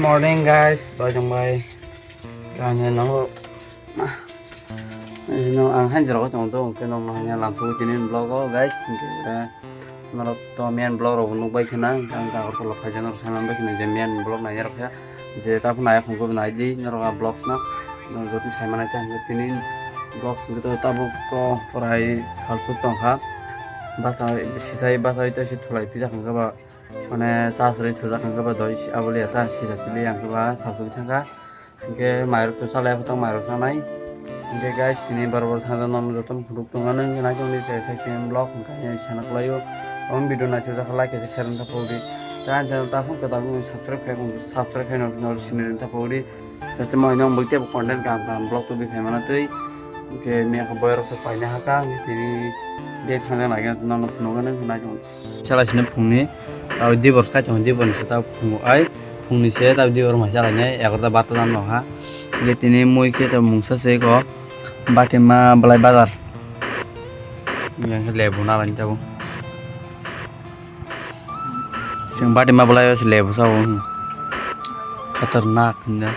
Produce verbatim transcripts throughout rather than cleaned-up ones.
Morning guys, bai jong bai. Kanya nang no ang hanjero ko tong tong ke nong no hanya lam thu tinin vlog o guys. Ke norok to main vlog rok nuk bai khna ang ta ko lo phaja norok saman bai khna je main vlog nai rok ya. Je ta phna ya khung ko nai di norok a vlog no. Norok joto sai manai ta tinin vlog sing to tabuk to porai sal suk tong kha. Basa sisai basa ita si thulai pija khang ba. Mane sa sari thujak hwnkhe ba doi si abole ya ta sijak tili ang khe ba salsugwi thangkha. Hwnkhe mairok to chalai khe tang mairok sanai. Hwnkhe guys tini borok borok thangjaknai jotono phunuk tongmani hwnkhe naitongdi se second vlog hwnkhe ani sana kwlaio. Omo video naithok jak like khe kherang ta pogdi. Ta ang channel ta phone kwtal subscribe khai subscribe khai no sinirang ta pogdi. Joto ma nong bai tebo content kaham kaham vlog tubui phaimana twi. Hwnkhe miya khe boyarok khe paina haka hwnkhe tini bag thangna naikhwna nokno phunukgwi nai tong. Sala sini phungni tabo dibor sai tongo dibor ni saka phungo ai phungni se tabo dibor mai chala nai egarota barta jan nokha. Hwnkhe tini mui khe tabo mungsa se ko batima belai bazar. Yang khe lebu nalani tabo. Chwng bati ma bwlai o se lebu sabo, hmm. Khatarnak hinwi.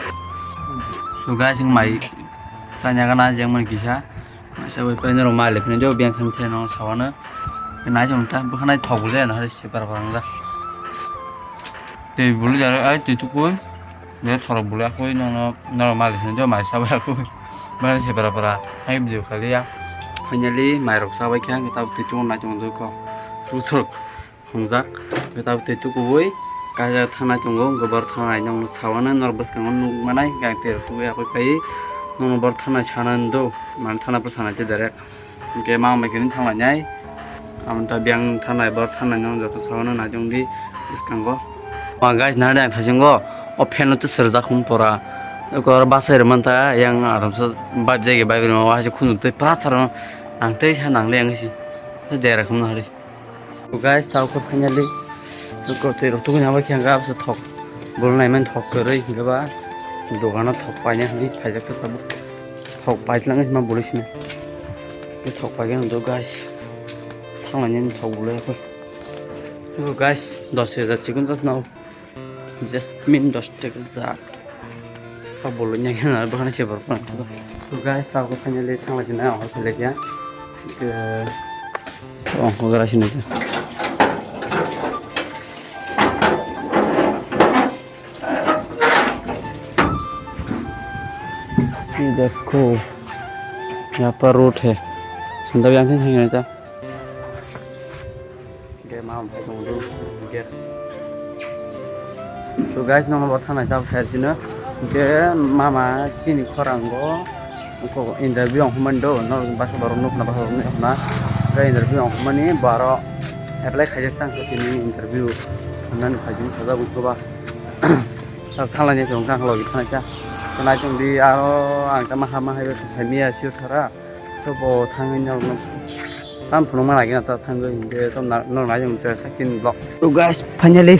So guys, chwng mai chanya gana jeng mani kisa. Mai sabai pai norok mai le phano jo biyang thang thai no sawano. Nai chwng ta bwkha nai thok bwlai no hari se para para wngya. Twi bwlai jaro ai twi tukui. Be thorok bwlai akui nono norok mai le phano jo mai sabai akui. Bwkha nai se para para hai video khaliya. Finally mai rok sabai khe ang tabuk twi tukun nai chwng dukho. Ruthok. Hwngjak, hwnkhe tabuk twi tukubui kaisa thanai tongo, hwnkhe borok thanai nokno sawano norok bwskango nuk manai, hwnkhe ang twi rok tubui yakui phaiwi nokno borok thanai sana do, mane thana bwskanai twi direct. Hwnkhe mama bai khe thanglainai, amo ta biyang thanai borok thanai nokno joto sawano naitongdi bwskango. Ma guys, nahar ang thaisingo, o fan no twi swijak hwn pora, eko oro bachai rwmanta, yang aramsa vibe jagwi vibe rwma, waisa khunju twi plastar rwma, ang tei sa nangliya wngwi si, dera khumna hari. So guys, tabuk khe finally kotwi rok tubui nang bai khe ang abse thok bol nai mani thok kwrwi hwnkhe ba dogano thok paina hinwi phaijak khe tabuk thok pailangwi ma bwlwi sini thok paigano do guys thanglainani thok bwlwi yakhe. So guys, dos hajar chikon dos nao. Jasmine dos taka jak. Kha bolo nya khe na bwkhani se borok phano. So guys, tabuk finally thangla sina ang hor khailai kya. Oh, hogara sini. ये देखो, यहाँ पर रोड है। संदर yang sini hanya aja. Hwnkhe mama bai tongdo, hwnkhe. So guys, nono bo thanai tabuk sai sino. Hwnkhe mama chini khorango interview ang humani do, no basa borok nukna basa borok nukna. Hwnkhe interview ang humani baro apply khaijak tang khe tini interview hwnani phaijak sajak wngkha ba. Tabuk thanglai ni tong kha logi thanai kha. Nai tong di aro ang tama hama hai sai miya sio thara. To bo thangwi norokno tam phunukma lagina ta thangwi hwnkhe to norok nai chwng sakini vlog. So guys, finally.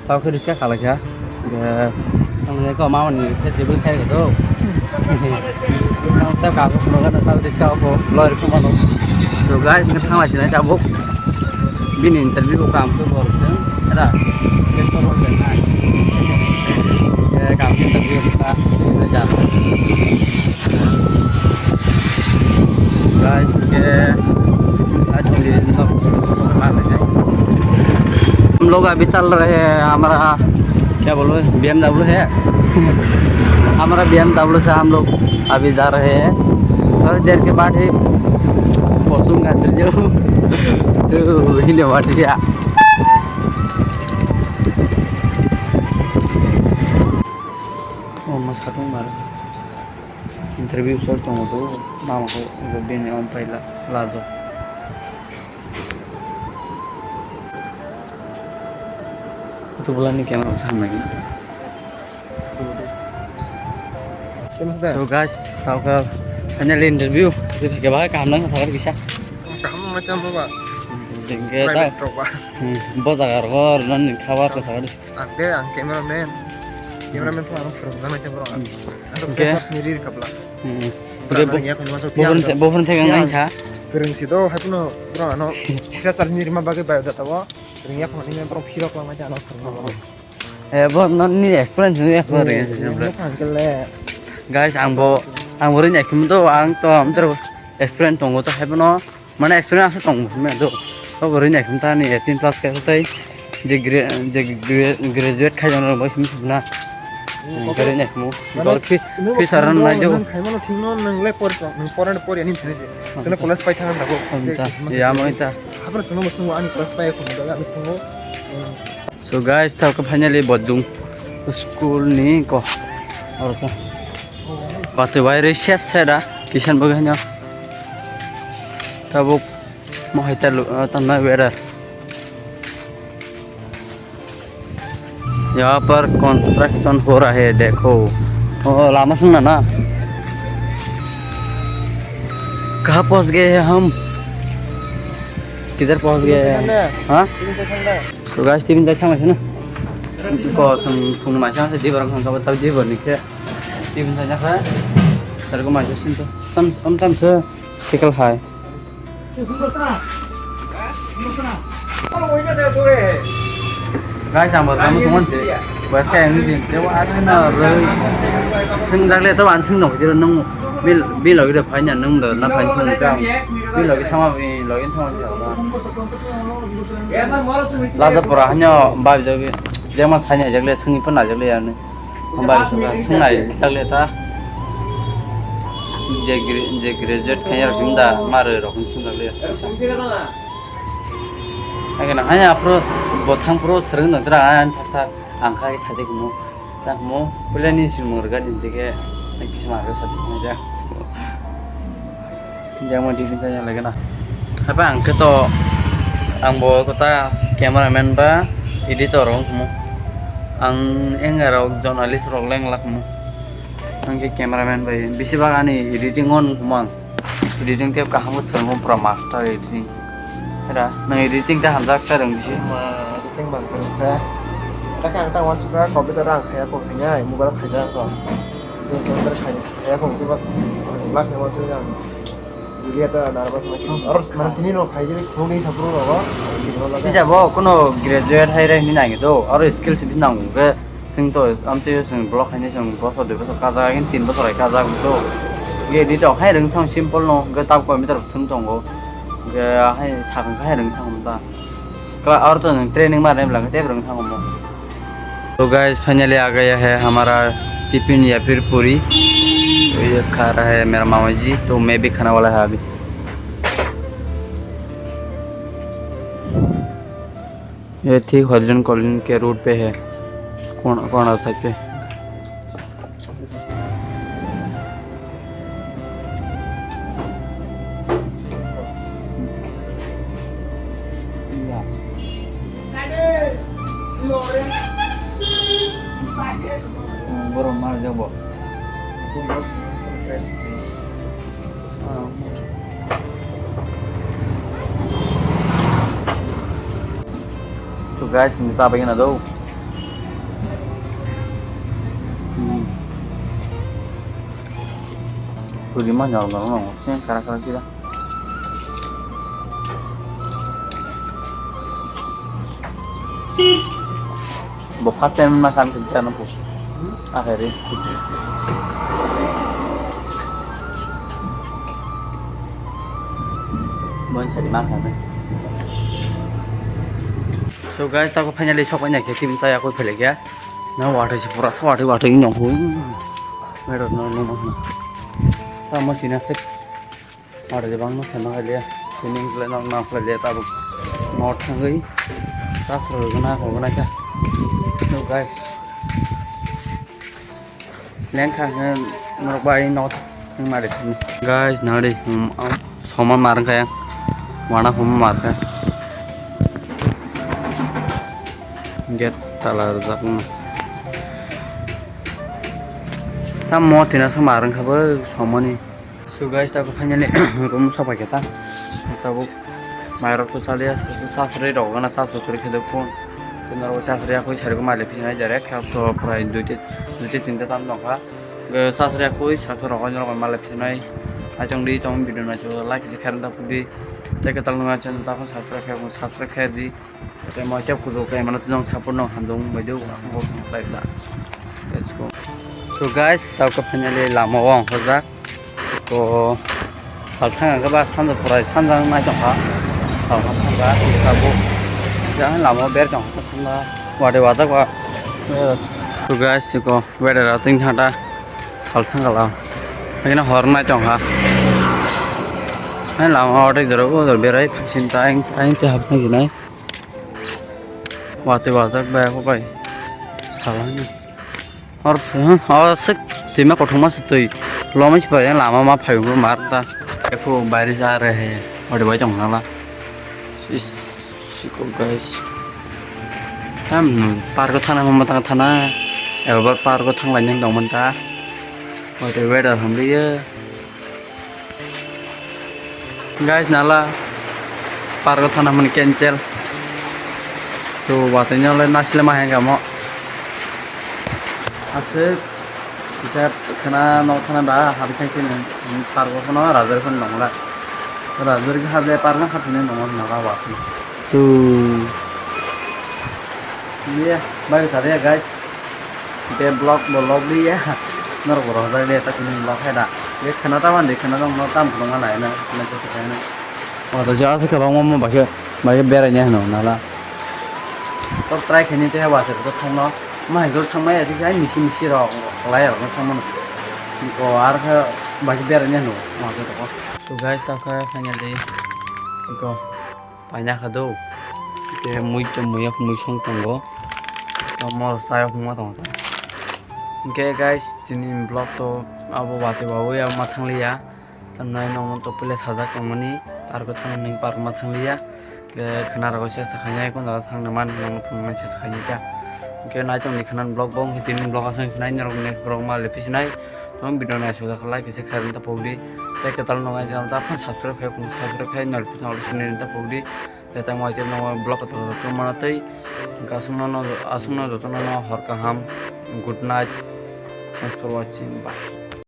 Tao khe riska khalai kha. Ang ko mama ni khe jebel khai do. Tao ka ko phunukma tao riska ko lori phunukma. So guys, ngi thangla sinai tabuk. Bini interview ko kam ko bor chen. Ada. Ke to bor chen. Ke kam interview ka. Ini jana. Guys, ये आज हम ये लोग हम लोग अभी चल रहे हैं, हमारा क्या बोलो, बीएमडब्ल्यू है। हमारा बीएमडब्ल्यू से हम लोग अभी जा रहे हैं। थोड़ी देर के बाद ही पहुंचूंगा, तो हिंदी बात किया। Oh, mas hatung mar. Interview sol tongo to, mama ko bini om paila lajo. Itu bulan ni camera sama ni. So guys, tau ka finally interview. Itu ke bahai kaham nang sakar kisa. Kaham macam apa? Dengke tau. Private rok ba. Hmm, bo jaga rok nan khabar ka sakar. Ang khe ang cameraman. Cameraman phano ang phwrwng jaknai khe borok ang. Ang khe okay. Freshers ni ri rwkha bwla. Hmm. Borok okay, ang bo-, yang khani masa bo phone te-, bo phone thek ang nai sa. Phwrwng si do hai phano borok ano freshers ni rima bagwi biodata o. Phwrwng ya khani borok phirok langnai ano phwrwng. Eh, bo nini experience nini experience. Guys, ang bo, ang bo rini ekdom to, ang to, ang to experience tongo to, hai bono, mane experience asa tongo, me do. To bo rini ekdom ta ni eighteen plus ke tai, je gra-, je gra-, graduate khai jana bo sim sim na. Ang to rini ekdom, mane, gor fee, fee saran nai jo. Khai mano thik no, nang le por, nang poran por ani thani je. Tene college pai thang na go. Om ta, ya mo ta. Hapra sunu mo sunu ani college pai ko, ani sunu. So guys, tabuk finally bodung school ni ko. Oro ko. Watwi bai rwi ses se da, kisan bo haino. Tabuk mohai ta lu, ah, tanna weather. यहाँ पर कंस्ट्रक्शन हो रहा है, देखो। ओ, lama swngna na. कहाँ पहुँच गए हैं हम? किधर पहुँच गए हैं? हाँ? So guys, tibin jai thanglaisana. Ko sung phung mai sa dibar khang ka ta dibar ni khe. Tibin jai kha. Sar ko mai sin to. Tam tam tam se sikal hai. Guys, ang bo tamo thumon se. Guys, kaya ang sin. Dewa asin na roi. Sing jagle to an sing no jero nung bil bil lagi de phai na nung da na phai sung ka. Bil lagi thama bil lagi thama se. Lada pura hanya bai jabi. Jema sanya jagle sung ipan na jagle ya ni. Hambai sung ka sung nai jagle ta. Je gra-, je graduate kanya rok sim da mare rok sung jagle ya. Ake na hanya pro bothang pro sereng no tra an saksa ang kai sadi kumu. Tak mo pula ni sim murga din tike kisma ro sadi kumu ja. Jang mo dibin sa jang lagana. Hapa ang khe to ang bo kota cameraman ba editor wng khumu. Ang eng rok journalist rok leng lak khumu. Ang khe cameraman bai bisi bak ani editing on khumu ang. Editing tep kaham swrwng pura master editing. Hera nang editing ta hamjak ta rwng bisi. Ma editing bang kwrwngsa. Ta khe ang ta wansukha computer ang khaya kok hinai mobile khaijak to. Computer khai khaya kok khe bak lak khe wansukha ang. Julia ta nervous na khe. Aro mane tini no khai gili khulung ni sapru rogo. Bisa bo kuno graduate hai rai ni nangi do. Aro skill si nangu ke sing to am te sing block hai ni sing bosor dui bosor kaja gin tin bosor hai kaja so. Ge di to hai rung thang simple no ge tab ko meter sung tongo. Ge hai sakang hai rung thang ta. Kla aro to nang training mar nem lang te rung thang mo. तो guys, finally आ गया है हमारा टिफिन या फिर पूरी। ये खा रहा है मेरा मामा जी, तो मैं भी खाने वाला है अभी। ये ठीक हरिजन कॉलोनी के रोड पे है, कॉर्नर साइड पे। Borok mar jabo. To guys, ni sa bagina do. Hmm. Puri ma nyal no no, sen kara kara kira. Bo first time na kan kinsa no po. Akhiri. Bon sari ma kan. So guys, tako finally sok nya ke tim saya ko phele kya. Na water se pura sa water water ni no ho. Mero no no no. Ta mo tina se. Aro je bangno sema khaile, swimming khlai nok nam khlaile tabuk. North thangwi, sasro gana ko gana kha. So guys, lengkha hwn norok bai north thang mari thang. Guys, nari, um, um, soma mar kha ya, wana hum mar kha. Gate tala rwjak no. Tamo tina sa mar kha bo somani. So guys, tabuk finally room sopai khe ta. Tabuk mairok to chaliya, sasri rok gana sasri khe de phone. Tei norok sasri yakui sari ko mali phinai direct khe to prai duite, duite tinte tam tongkha. Sasri yakui sasri rok norok mali phinai. Aitong di tong video nai like si khair da pudi. Tei kwtal nang channel ta subscribe khe, subscribe khe di. Tei mo khe kuchuk khe mano tei nong support no hamjak wng bai do, ang bo song khlai da. Let's go. So guys, tao khe finally lama o ang horjak. Ko sal thang ang khe ba sanja phurai sanja nai tong kha. Sal thang kha tabuk. Jang lama o ber tong kha thang kha. Wade wajak wa. So guys, ko weather a twi thang da sal thang kha la. Haino hor nai tong kha. Hai lama o tei jora o jora berai phai sin ta ang ang tei hap thang sinai. Watwi wajak bai ako bai. Salani. Or se, or se twima kothoma se twi. Lomai se pai lama ma phai mar ta. Eko bairish aa rahe hai. Ode bai tong nala. Sis, siko guys. Tam park thana mo tang thana. Elbar park thang lai nang dong man ta. Ode weather hamliya. Guys, nala park o thana mani cancel. To watwi no le nasile ma hengka mo. Aswk kisa khana no thana ba habi thang sini park o phano rajar phano nongla. Rajar khe habi park no habi nongla nala watwi. To. Iya, bagi tadi ya guys. Be vlog bo vlog di ya. Norok bo rojak le ta tini vlog hai da. Ye khana ta mandi khana dong no tam khulung ma lai na. Na se se na. O to ja se ka bang mo ba ke ba ke berai ne no na la. To try khani te ba se to thang no. Ma hai gol thang ma ya di ai misi misi ro lai ro thang ma no. Ko ar kha ba ke berai ne no. Ma to ko. So guys, ta kha finally ko. Paina kha do. Ke mui to muya mui song tongo. To mor sayo huma tongo ta. Ke guys, tini vlog to abo bati babu ya ma thang liya. Tamnai no to pule sajak tongmani park thang ning park ma thang liya. Ke khana rogo se sa khanya ko da thang na man no phung man se sa khanya ta. Ke nai tong ni khana vlog bong tini vlog asang sinai norok next vlog ma le pisinai. Tong video nai suda khala kisa khairan ta pogdi. Tei kwtal no ngai channel ta phan subscribe khai kung subscribe khai nol pisa nol sini ta pogdi. Tei tamo ai tei no vlog kwtal kwtal mana tei aswk no aswk no joto no hor kaham. Good night. Thanks for watching. Bye.